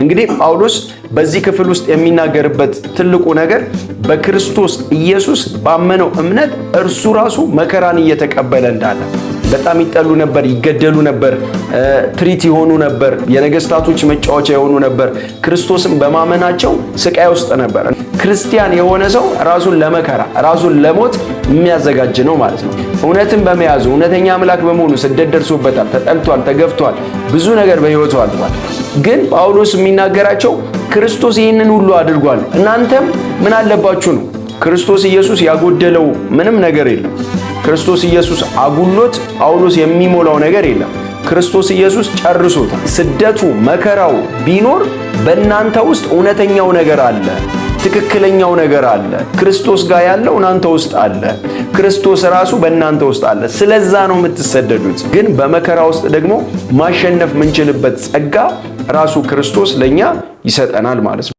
እንግዲህ ጳውሎስ በዚህ ክፍል ውስጥ የሚናገርበት ትልቁ ነገር በክርስቶስ ኢየሱስ ባመነው እምነት እርሱ ራሱ መከራን እየተቀበለ እንዳለ። በጣም ይጠሉ ነበር፣ ይገደሉ ነበር፣ ትሪት ይሆኑ ነበር፣ የነገስታቶች መጫወቻ የሆኑ ነበር። ክርስቶስን በማመናቸው ስቃይ ውስጥ ነበር። ክርስቲያን የሆነ ሰው ራሱን ለመከራ፣ ራሱን ለሞት የሚያዘጋጅ ነው ማለት ነው። እውነትን በመያዙ፣ እውነተኛ አምላክ በመሆኑ ስደት ደርሶበታል፣ ተጠልቷል፣ ተገፍቷል፣ ብዙ ነገር በሕይወቱ አልፏል። ግን ጳውሎስ የሚናገራቸው ክርስቶስ ይህንን ሁሉ አድርጓል፣ እናንተም ምን አለባችሁ ነው። ክርስቶስ ኢየሱስ ያጎደለው ምንም ነገር የለም። ክርስቶስ ኢየሱስ አጉሎት ጳውሎስ የሚሞላው ነገር የለም። ክርስቶስ ኢየሱስ ጨርሶታል። ስደቱ መከራው ቢኖር በእናንተ ውስጥ እውነተኛው ነገር አለ፣ ትክክለኛው ነገር አለ። ክርስቶስ ጋር ያለው እናንተ ውስጥ አለ። ክርስቶስ ራሱ በእናንተ ውስጥ አለ። ስለዛ ነው የምትሰደዱት። ግን በመከራ ውስጥ ደግሞ ማሸነፍ የምንችልበት ጸጋ ራሱ ክርስቶስ ለኛ ይሰጠናል ማለት ነው።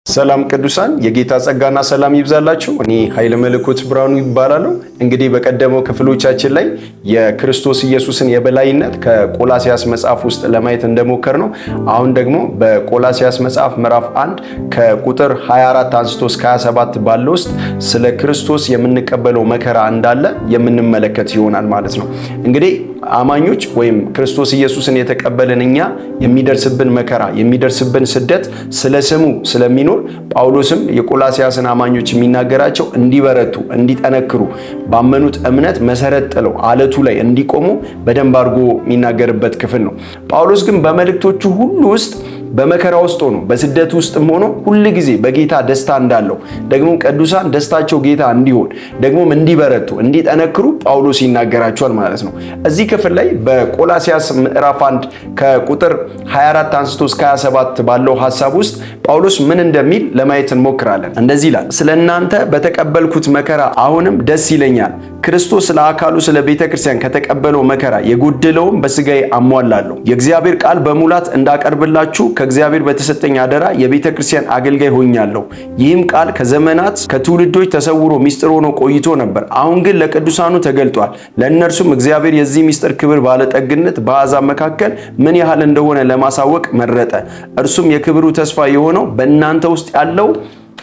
ሰላም ቅዱሳን፣ የጌታ ጸጋና ሰላም ይብዛላችሁ። እኔ ኃይለ መለኮት ብርሃኑ ይባላለሁ። እንግዲህ በቀደመው ክፍሎቻችን ላይ የክርስቶስ ኢየሱስን የበላይነት ከቆላሲያስ መጽሐፍ ውስጥ ለማየት እንደሞከር ነው። አሁን ደግሞ በቆላሲያስ መጽሐፍ ምዕራፍ 1 ከቁጥር 24 አንስቶ እስከ 27 ባለው ውስጥ ስለ ክርስቶስ የምንቀበለው መከራ እንዳለ የምንመለከት ይሆናል ማለት ነው። እንግዲህ አማኞች ወይም ክርስቶስ ኢየሱስን የተቀበልን እኛ የሚደርስብን መከራ፣ የሚደርስብን ስደት ስለ ስሙ ስለሚኖር ጳውሎስም የቆላሲያስን አማኞች የሚናገራቸው እንዲበረቱ፣ እንዲጠነክሩ፣ ባመኑት እምነት መሰረት ጥለው አለቱ ላይ እንዲቆሙ በደንብ አድርጎ የሚናገርበት ክፍል ነው። ጳውሎስ ግን በመልእክቶቹ ሁሉ ውስጥ በመከራ ውስጥ ሆኖ፣ በስደት ውስጥም ሆኖ ሁል ጊዜ በጌታ ደስታ እንዳለው፣ ደግሞ ቅዱሳን ደስታቸው ጌታ እንዲሆን፣ ደግሞም እንዲበረቱ፣ እንዲጠነክሩ ጳውሎስ ይናገራቸዋል ማለት ነው። እዚህ ክፍል ላይ በቆላሲያስ ምዕራፍ 1 ከቁጥር 24 አንስቶ እስከ 27 ባለው ሐሳብ ውስጥ ጳውሎስ ምን እንደሚል ለማየት እንሞክራለን። እንደዚህ ይላል፣ ስለ እናንተ በተቀበልኩት መከራ አሁንም ደስ ይለኛል። ክርስቶስ ስለ አካሉ ስለ ቤተ ክርስቲያን ከተቀበለው መከራ የጎደለውን በስጋዬ አሟላለሁ። የእግዚአብሔር ቃል በሙላት እንዳቀርብላችሁ ከእግዚአብሔር በተሰጠኝ አደራ የቤተ ክርስቲያን አገልጋይ ሆኛለሁ። ይህም ቃል ከዘመናት ከትውልዶች ተሰውሮ ሚስጥር ሆኖ ቆይቶ ነበር። አሁን ግን ለቅዱሳኑ ተገልጧል። ለእነርሱም እግዚአብሔር የዚህ ሚስጥር ክብር ባለጠግነት በአሕዛብ መካከል ምን ያህል እንደሆነ ለማሳወቅ መረጠ። እርሱም የክብሩ ተስፋ የሆነው በእናንተ ውስጥ ያለው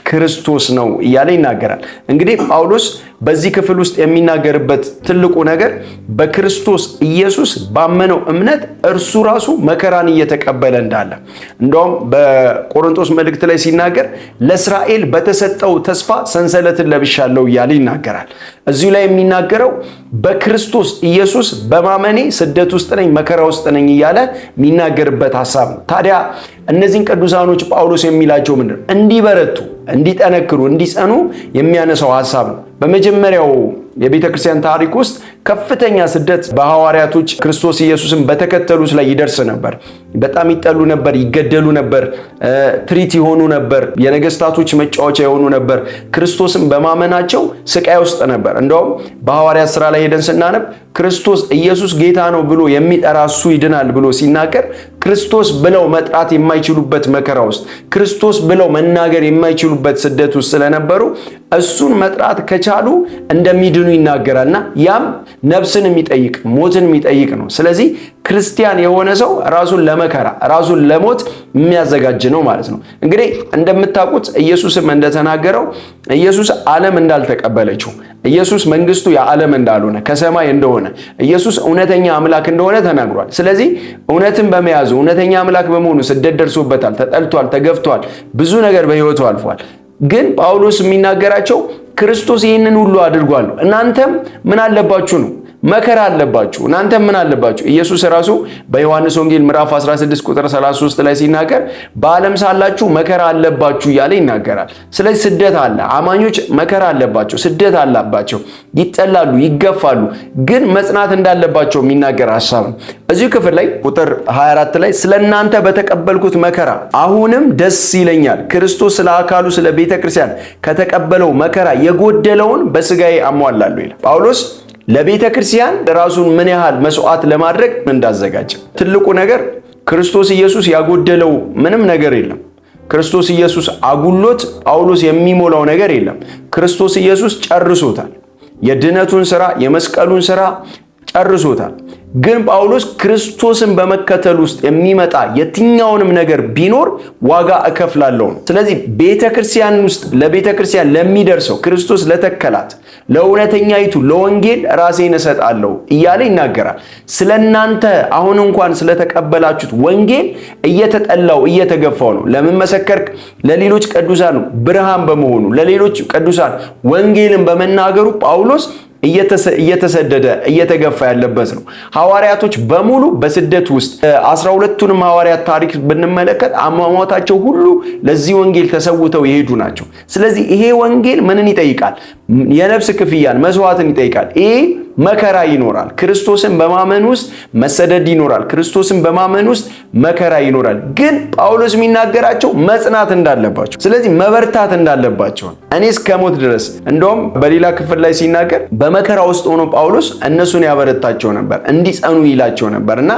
ክርስቶስ ነው እያለ ይናገራል። እንግዲህ ጳውሎስ በዚህ ክፍል ውስጥ የሚናገርበት ትልቁ ነገር በክርስቶስ ኢየሱስ ባመነው እምነት እርሱ ራሱ መከራን እየተቀበለ እንዳለ። እንደውም በቆሮንቶስ መልእክት ላይ ሲናገር ለእስራኤል በተሰጠው ተስፋ ሰንሰለትን ለብሻለሁ እያለ ይናገራል። እዚሁ ላይ የሚናገረው በክርስቶስ ኢየሱስ በማመኔ ስደት ውስጥ ነኝ፣ መከራ ውስጥ ነኝ እያለ የሚናገርበት ሐሳብ ነው። ታዲያ እነዚህን ቅዱሳኖች ጳውሎስ የሚላቸው ምንድን ነው? እንዲበረቱ፣ እንዲጠነክሩ፣ እንዲጸኑ የሚያነሳው ሐሳብ ነው። በመጀመሪያው የቤተ ክርስቲያን ታሪክ ውስጥ ከፍተኛ ስደት በሐዋርያቶች፣ ክርስቶስ ኢየሱስን በተከተሉት ላይ ይደርስ ነበር። በጣም ይጠሉ ነበር፣ ይገደሉ ነበር፣ ትሪት ይሆኑ ነበር፣ የነገስታቶች መጫወቻ የሆኑ ነበር። ክርስቶስን በማመናቸው ስቃይ ውስጥ ነበር። እንደውም በሐዋርያት ስራ ላይ ሄደን ስናነብ ክርስቶስ ኢየሱስ ጌታ ነው ብሎ የሚጠራ እሱ ይድናል ብሎ ሲናገር ክርስቶስ ብለው መጥራት የማይችሉበት መከራ ውስጥ፣ ክርስቶስ ብለው መናገር የማይችሉበት ስደት ውስጥ ስለነበሩ እሱን መጥራት ከቻሉ እንደሚድኑ ይናገራልና ያም ነፍስን የሚጠይቅ፣ ሞትን የሚጠይቅ ነው። ስለዚህ ክርስቲያን የሆነ ሰው ራሱን ለመከራ፣ ራሱን ለሞት የሚያዘጋጅ ነው ማለት ነው። እንግዲህ እንደምታውቁት ኢየሱስም እንደተናገረው ኢየሱስ ዓለም እንዳልተቀበለችው፣ ኢየሱስ መንግስቱ የዓለም እንዳልሆነ፣ ከሰማይ እንደሆነ፣ ኢየሱስ እውነተኛ አምላክ እንደሆነ ተናግሯል። ስለዚህ እውነትን በመያዙ፣ እውነተኛ አምላክ በመሆኑ ስደት ደርሶበታል፣ ተጠልቷል፣ ተገፍቷል፣ ብዙ ነገር በህይወቱ አልፏል። ግን ጳውሎስ የሚናገራቸው ክርስቶስ ይህንን ሁሉ አድርጓል፣ እናንተም ምን አለባችሁ ነው። መከራ አለባችሁ። እናንተም ምን አለባችሁ? ኢየሱስ ራሱ በዮሐንስ ወንጌል ምዕራፍ 16 ቁጥር 33 ላይ ሲናገር በዓለም ሳላችሁ መከራ አለባችሁ እያለ ይናገራል። ስለዚህ ስደት አለ። አማኞች መከራ አለባቸው፣ ስደት አለባቸው፣ ይጠላሉ፣ ይገፋሉ። ግን መጽናት እንዳለባቸው የሚናገር ሐሳብ ነው። እዚሁ ክፍል ላይ ቁጥር 24 ላይ ስለ እናንተ በተቀበልኩት መከራ አሁንም ደስ ይለኛል፣ ክርስቶስ ስለ አካሉ ስለ ቤተ ክርስቲያን ከተቀበለው መከራ የጎደለውን በስጋዬ አሟላለሁ ይላል። ጳውሎስ ለቤተ ክርስቲያን ራሱን ምን ያህል መስዋዕት ለማድረግ እንዳዘጋጀ። ትልቁ ነገር ክርስቶስ ኢየሱስ ያጎደለው ምንም ነገር የለም። ክርስቶስ ኢየሱስ አጉሎት ጳውሎስ የሚሞላው ነገር የለም። ክርስቶስ ኢየሱስ ጨርሶታል። የድነቱን ስራ፣ የመስቀሉን ስራ ጨርሶታል። ግን ጳውሎስ ክርስቶስን በመከተል ውስጥ የሚመጣ የትኛውንም ነገር ቢኖር ዋጋ እከፍላለሁ ነው። ስለዚህ ቤተ ክርስቲያን ውስጥ ለቤተ ክርስቲያን ለሚደርሰው ክርስቶስ ለተከላት ለእውነተኛይቱ ለወንጌል ራሴን እሰጣለሁ እያለ ይናገራል። ስለ እናንተ አሁን እንኳን ስለተቀበላችሁት ወንጌል እየተጠላው እየተገፋው ነው። ለምን መሰከርክ? ለሌሎች ቅዱሳን ብርሃን በመሆኑ፣ ለሌሎች ቅዱሳን ወንጌልን በመናገሩ ጳውሎስ እየተሰደደ እየተገፋ ያለበት ነው። ሐዋርያቶች በሙሉ በስደት ውስጥ፣ 12ቱንም ሐዋርያት ታሪክ ብንመለከት አሟሟታቸው ሁሉ ለዚህ ወንጌል ተሰውተው የሄዱ ናቸው። ስለዚህ ይሄ ወንጌል ምንን ይጠይቃል? የነፍስ ክፍያን፣ መስዋዕትን ይጠይቃል። ይሄ መከራ ይኖራል። ክርስቶስን በማመን ውስጥ መሰደድ ይኖራል። ክርስቶስን በማመን ውስጥ መከራ ይኖራል። ግን ጳውሎስ የሚናገራቸው መጽናት እንዳለባቸው፣ ስለዚህ መበርታት እንዳለባቸው፣ እኔ እስከ ሞት ድረስ፣ እንደውም በሌላ ክፍል ላይ ሲናገር በመከራ ውስጥ ሆኖ ጳውሎስ እነሱን ያበረታቸው ነበር፣ እንዲጸኑ ይላቸው ነበር። እና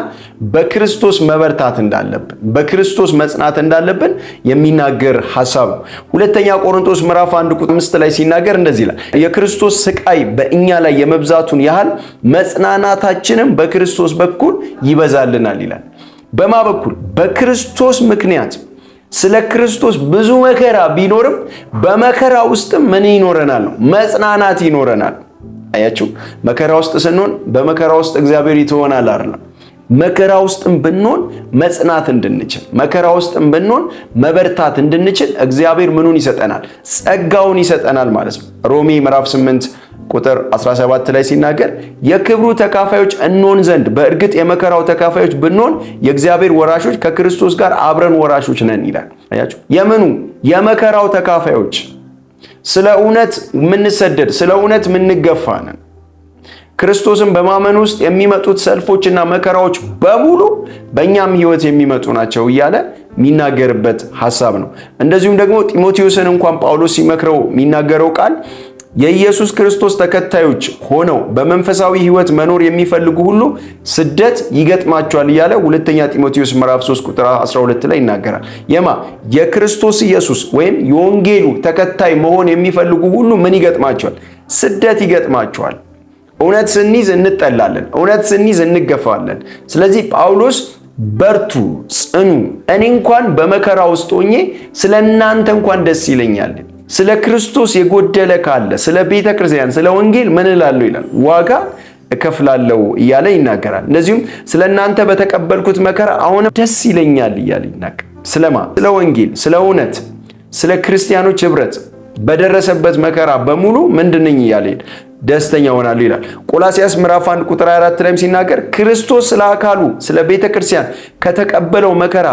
በክርስቶስ መበርታት እንዳለብን፣ በክርስቶስ መጽናት እንዳለብን የሚናገር ሐሳብ ነው። ሁለተኛ ቆሮንቶስ ምዕራፍ 1 ቁጥር 5 ላይ ሲናገር እንደዚህ ይላል፣ የክርስቶስ ስቃይ በእኛ ላይ የመብዛቱን ያህል መጽናናታችንም በክርስቶስ በኩል ይበዛልናል ይላል። በማ በኩል? በክርስቶስ ምክንያት። ስለ ክርስቶስ ብዙ መከራ ቢኖርም በመከራ ውስጥም ምን ይኖረናል ነው? መጽናናት ይኖረናል። አያችሁ፣ መከራ ውስጥ ስንሆን በመከራ ውስጥ እግዚአብሔር ይተወናል አይደለም። መከራ ውስጥም ብንሆን መጽናት እንድንችል፣ መከራ ውስጥም ብንሆን መበርታት እንድንችል እግዚአብሔር ምኑን ይሰጠናል? ጸጋውን ይሰጠናል ማለት ነው። ሮሜ ምዕራፍ 8 ቁጥር 17 ላይ ሲናገር የክብሩ ተካፋዮች እንሆን ዘንድ በእርግጥ የመከራው ተካፋዮች ብንሆን የእግዚአብሔር ወራሾች ከክርስቶስ ጋር አብረን ወራሾች ነን ይላል። አያችሁ፣ የምኑ? የመከራው ተካፋዮች። ስለ እውነት የምንሰደድ፣ ስለ እውነት የምንገፋ ነን። ክርስቶስን በማመን ውስጥ የሚመጡት ሰልፎችና መከራዎች በሙሉ በእኛም ሕይወት የሚመጡ ናቸው እያለ የሚናገርበት ሐሳብ ነው። እንደዚሁም ደግሞ ጢሞቴዎስን እንኳን ጳውሎስ ሲመክረው የሚናገረው ቃል የኢየሱስ ክርስቶስ ተከታዮች ሆነው በመንፈሳዊ ሕይወት መኖር የሚፈልጉ ሁሉ ስደት ይገጥማቸዋል እያለ ሁለተኛ ጢሞቴዎስ ምዕራፍ 3 ቁጥር 12 ላይ ይናገራል። የማ? የክርስቶስ ኢየሱስ ወይም የወንጌሉ ተከታይ መሆን የሚፈልጉ ሁሉ ምን ይገጥማቸዋል? ስደት ይገጥማቸዋል። እውነት ስንይዝ እንጠላለን። እውነት ስንይዝ እንገፋለን። ስለዚህ ጳውሎስ በርቱ፣ ጽኑ፣ እኔ እንኳን በመከራ ውስጥ ሆኜ ስለ እናንተ እንኳን ደስ ይለኛል። ስለ ክርስቶስ የጎደለ ካለ፣ ስለ ቤተ ክርስቲያን፣ ስለ ወንጌል ምን እላለሁ ይላል፣ ዋጋ እከፍላለሁ እያለ ይናገራል። እንደዚሁም ስለ እናንተ በተቀበልኩት መከራ አሁንም ደስ ይለኛል እያለ ይናገራል። ስለማ? ስለ ወንጌል፣ ስለ እውነት፣ ስለ ክርስቲያኖች ህብረት በደረሰበት መከራ በሙሉ ምንድነኝ እያለ ደስተኛ ሆናለሁ ይላል። ቆላሲያስ ምዕራፍ 1 ቁጥር 24 ላይም ሲናገር ክርስቶስ ስለ አካሉ ስለ ቤተ ክርስቲያን ከተቀበለው መከራ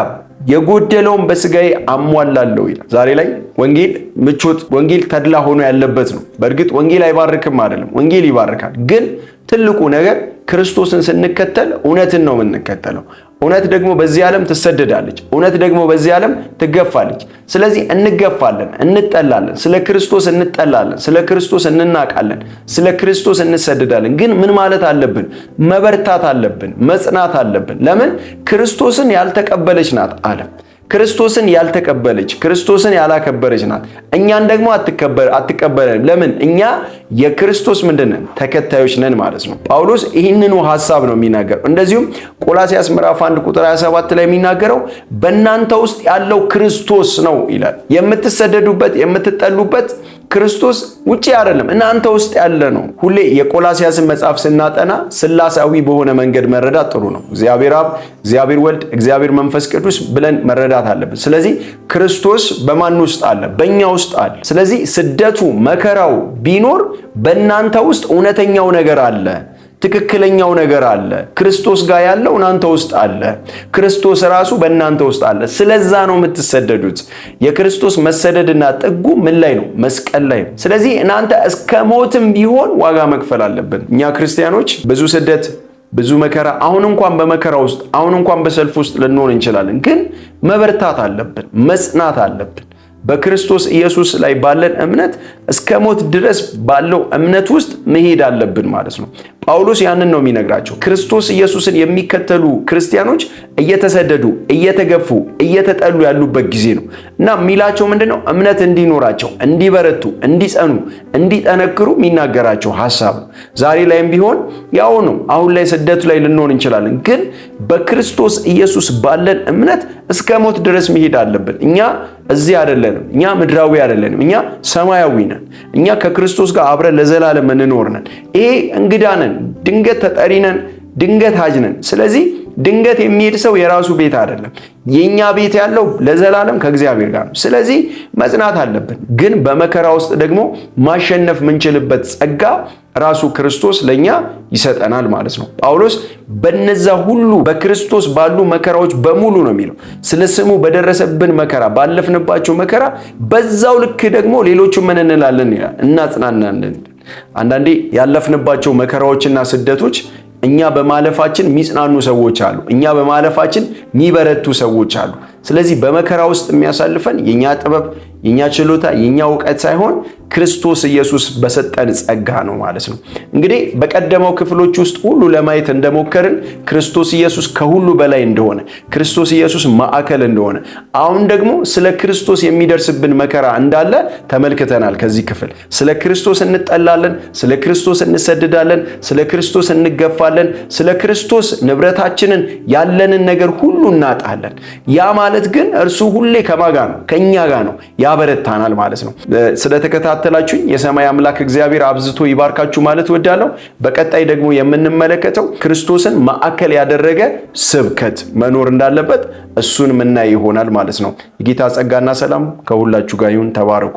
የጎደለውን በስጋዬ አሟላለሁ ይላል። ዛሬ ላይ ወንጌል ምቾት፣ ወንጌል ተድላ ሆኖ ያለበት ነው። በእርግጥ ወንጌል አይባርክም አይደለም፣ ወንጌል ይባርካል። ግን ትልቁ ነገር ክርስቶስን ስንከተል እውነትን ነው የምንከተለው። እውነት ደግሞ በዚህ ዓለም ትሰደዳለች። እውነት ደግሞ በዚህ ዓለም ትገፋለች። ስለዚህ እንገፋለን፣ እንጠላለን፣ ስለ ክርስቶስ እንጠላለን፣ ስለ ክርስቶስ እንናቃለን፣ ስለ ክርስቶስ እንሰደዳለን። ግን ምን ማለት አለብን? መበርታት አለብን፣ መጽናት አለብን። ለምን? ክርስቶስን ያልተቀበለች ናት ዓለም። ክርስቶስን ያልተቀበለች፣ ክርስቶስን ያላከበረች ናት። እኛን ደግሞ አትቀበለንም። ለምን? እኛ የክርስቶስ ምንድን ነን? ተከታዮች ነን ማለት ነው። ጳውሎስ ይህንኑ ሐሳብ ነው የሚናገረው። እንደዚሁም ቆላሲያስ ምዕራፍ 1 ቁጥር 27 ላይ የሚናገረው በእናንተ ውስጥ ያለው ክርስቶስ ነው ይላል። የምትሰደዱበት፣ የምትጠሉበት ክርስቶስ ውጪ አይደለም፣ እናንተ ውስጥ ያለ ነው። ሁሌ የቆላሲያስን መጽሐፍ ስናጠና ስላሴያዊ በሆነ መንገድ መረዳት ጥሩ ነው። እግዚአብሔር አብ፣ እግዚአብሔር ወልድ፣ እግዚአብሔር መንፈስ ቅዱስ ብለን መረዳት አለብን። ስለዚህ ክርስቶስ በማን ውስጥ አለ? በእኛ ውስጥ አለ። ስለዚህ ስደቱ መከራው ቢኖር በእናንተ ውስጥ እውነተኛው ነገር አለ፣ ትክክለኛው ነገር አለ። ክርስቶስ ጋር ያለው እናንተ ውስጥ አለ። ክርስቶስ ራሱ በእናንተ ውስጥ አለ። ስለዛ ነው የምትሰደዱት። የክርስቶስ መሰደድና ጥጉ ምን ላይ ነው? መስቀል ላይ ነው። ስለዚህ እናንተ እስከ ሞትም ቢሆን ዋጋ መክፈል አለብን። እኛ ክርስቲያኖች ብዙ ስደት፣ ብዙ መከራ፣ አሁን እንኳን በመከራ ውስጥ፣ አሁን እንኳን በሰልፍ ውስጥ ልንሆን እንችላለን። ግን መበርታት አለብን፣ መጽናት አለብን። በክርስቶስ ኢየሱስ ላይ ባለን እምነት እስከ ሞት ድረስ ባለው እምነት ውስጥ መሄድ አለብን ማለት ነው። ጳውሎስ ያንን ነው የሚነግራቸው። ክርስቶስ ኢየሱስን የሚከተሉ ክርስቲያኖች እየተሰደዱ፣ እየተገፉ፣ እየተጠሉ ያሉበት ጊዜ ነው እና የሚላቸው ምንድን ነው? እምነት እንዲኖራቸው፣ እንዲበረቱ፣ እንዲጸኑ፣ እንዲጠነክሩ የሚናገራቸው ሀሳብ ነው። ዛሬ ላይም ቢሆን ያው ነው። አሁን ላይ ስደቱ ላይ ልንሆን እንችላለን፣ ግን በክርስቶስ ኢየሱስ ባለን እምነት እስከ ሞት ድረስ መሄድ አለብን። እኛ እዚህ አይደለንም። እኛ ምድራዊ አይደለንም። እኛ ሰማያዊ ነን። እኛ ከክርስቶስ ጋር አብረን ለዘላለም እንኖር ነን። ይሄ እንግዳ ነን፣ ድንገት ተጠሪ ነን፣ ድንገት ሀጅ ነን። ስለዚህ ድንገት የሚሄድ ሰው የራሱ ቤት አይደለም። የኛ ቤት ያለው ለዘላለም ከእግዚአብሔር ጋር ነው። ስለዚህ መጽናት አለብን። ግን በመከራ ውስጥ ደግሞ ማሸነፍ የምንችልበት ጸጋ ራሱ ክርስቶስ ለኛ ይሰጠናል ማለት ነው። ጳውሎስ በነዛ ሁሉ በክርስቶስ ባሉ መከራዎች በሙሉ ነው የሚለው። ስለ ስሙ በደረሰብን መከራ፣ ባለፍንባቸው መከራ በዛው ልክ ደግሞ ሌሎቹ ምን እንላለን ይላል፣ እናጽናናለን። አንዳንዴ ያለፍንባቸው መከራዎችና ስደቶች እኛ በማለፋችን የሚጽናኑ ሰዎች አሉ። እኛ በማለፋችን የሚበረቱ ሰዎች አሉ። ስለዚህ በመከራ ውስጥ የሚያሳልፈን የኛ ጥበብ፣ የኛ ችሎታ፣ የኛ እውቀት ሳይሆን ክርስቶስ ኢየሱስ በሰጠን ጸጋ ነው ማለት ነው። እንግዲህ በቀደመው ክፍሎች ውስጥ ሁሉ ለማየት እንደሞከርን ክርስቶስ ኢየሱስ ከሁሉ በላይ እንደሆነ፣ ክርስቶስ ኢየሱስ ማዕከል እንደሆነ፣ አሁን ደግሞ ስለ ክርስቶስ የሚደርስብን መከራ እንዳለ ተመልክተናል። ከዚህ ክፍል ስለ ክርስቶስ እንጠላለን፣ ስለ ክርስቶስ እንሰድዳለን፣ ስለ ክርስቶስ እንገፋለን፣ ስለ ክርስቶስ ንብረታችንን ያለንን ነገር ሁሉ እናጣለን። ያ ማለት ግን እርሱ ሁሌ ከማጋ ነው? ከኛ ጋር ነው፣ ያበረታናል ማለት ነው። ስለተከታተላችሁኝ የሰማይ አምላክ እግዚአብሔር አብዝቶ ይባርካችሁ ማለት እወዳለሁ። በቀጣይ ደግሞ የምንመለከተው ክርስቶስን ማዕከል ያደረገ ስብከት መኖር እንዳለበት እሱን ምናይ ይሆናል ማለት ነው። የጌታ ጸጋና ሰላም ከሁላችሁ ጋር ይሁን። ተባረኩ።